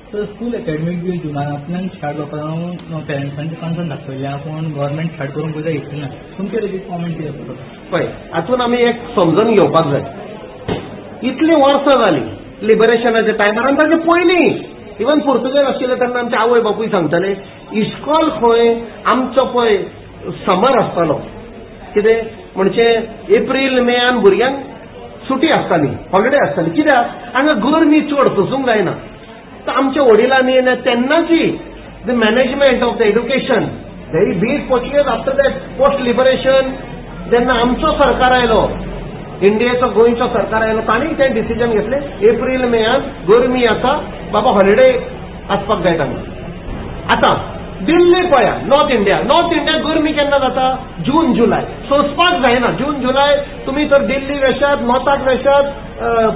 Sir, school academic बी जुनांतल्यान start जावपाक पेरंट्सांचे concern दाखयल्या, पूण गव्हर्मेंट स्टार्ट करूंक पयलीं घेतली ना. तुमचे हेजेर कॉमेंट कितें आसतलो? पळय, हातून आमी एक समजून घेवपाक जाय. इतलीं वर्सां जालीं लिबरेशनाच्या टायमार आनी ताचे पयलीं इवन पुर्तुगेज आशिल्ले तेन्ना आमचे आवय बापूय सांगताले, इस्कॉल खंय आमचो पळय समर आसतालो. कितें म्हणजे एप्रील मेयान भुरग्यांक सुटी आसताली, हॉलिडे आसताली. कित्याक? हांगा गरमी चड सोसूंक जायना. तर आमच्या वडिलांनी तेन्नाची the management of the education very big Portuguese after that post liberation जेन्ना आमचो सरकार आयलो, इंडियेचो गोंयचो सरकार आयलो, तांणी तें डिसिजन घेतलें एप्रील मेयान गरमी आसा बाबा, हॉलिडे आसपाक जाय तांकां. आतां दिल्ली पळया, नॉर्थ इंडिया, नॉर्थ इंडिया गरमी केन्ना जाता? जून जुलय, सोंसपाक जायना. जून जुलय तुमी तर दिल्ली वेशात, नॉर्थाक वेशात,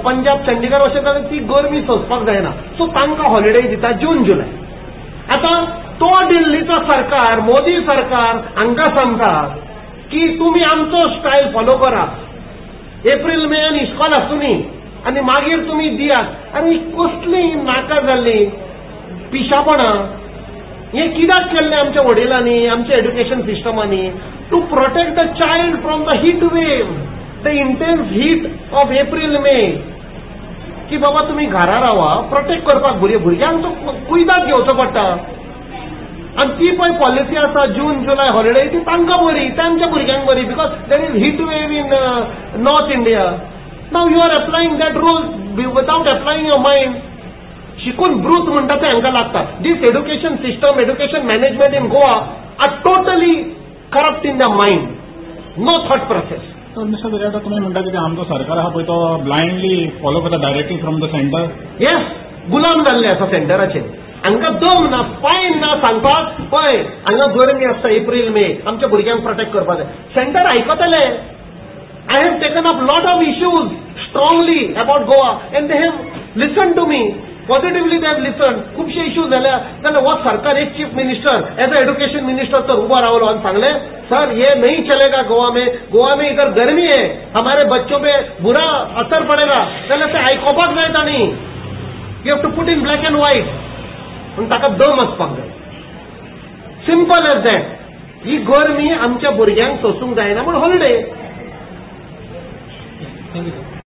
पंजाब चंडीगड वशात जाल्यार ती गरमी सोंसपाक जायना. सो तांकां हॉलिडे दिता जून जुलय. आतां तो दिल्लीचो सरकार, मोदी सरकार हांकां सांगता की तुमी आमचो स्टायल फॉलो करा, एप्रील मेयान इस्कॉल आसूनी आनी मागीर तुमी दियात. आनी कसली नाका जाल्ली पिशापणां हें कित्याक केल्लें आमच्या वडिलांनी, आमच्या education सिस्टमांनी? To protect the child from the heat wave, the intense heat of April May. की बाबा तुमी घरा रावा, प्रोटेक्ट करपाक भुरग्यांक तो कुयदाद घेवचो पडटा. आनी ती पळय पॉलिसी आसा जून जुलय हॉलिडे, ती तांकां बरी, तांच्या भुरग्यांक बरी, because there is heat wave in North India. Now you are applying that rule without applying your mind. शिकून ब्रूत म्हणटा तें हांकां लागता. This education system, education management in Goa are totally corrupt in the mind, no thought process. तर mister दर्याडो, तुमी म्हणटा की आमचो सरकार आहा पळय तो ब्लायंडली फॉलो करता directive from the centre. Yes, गुलाम जाल्ले आसा सेंटराचे. हांकां दम ना, स्पायन ना सांगपाक पळय हांगा गरमी आसता एप्रील मे, आमच्या भुरग्यांक प्रोटेक्ट करपाक जाय. Centre आयकतले. I have taken up lot of issues strongly about Goa and they have listen to me positively, they have listen. खुबशे इश्यूज जाल्या जाल्यार हो सरकार एक chief minister as a education minister तर उबो रावलो आनी सांगलें, सर ये नहीं चलेगा गोवा में, गोवा में इधर गर्मी है, हमारे बच्चों पे बुरा असर पड़ेगा. जाल्यार ते आयकोपाक जाय तांणी. You have to put in black and white. पूण ताका दम आसपाक जाय. Simple as that. ही गरमी आमच्या भुरग्यांक सोसूंक जायना म्हूण हॉलिडे. Thank you.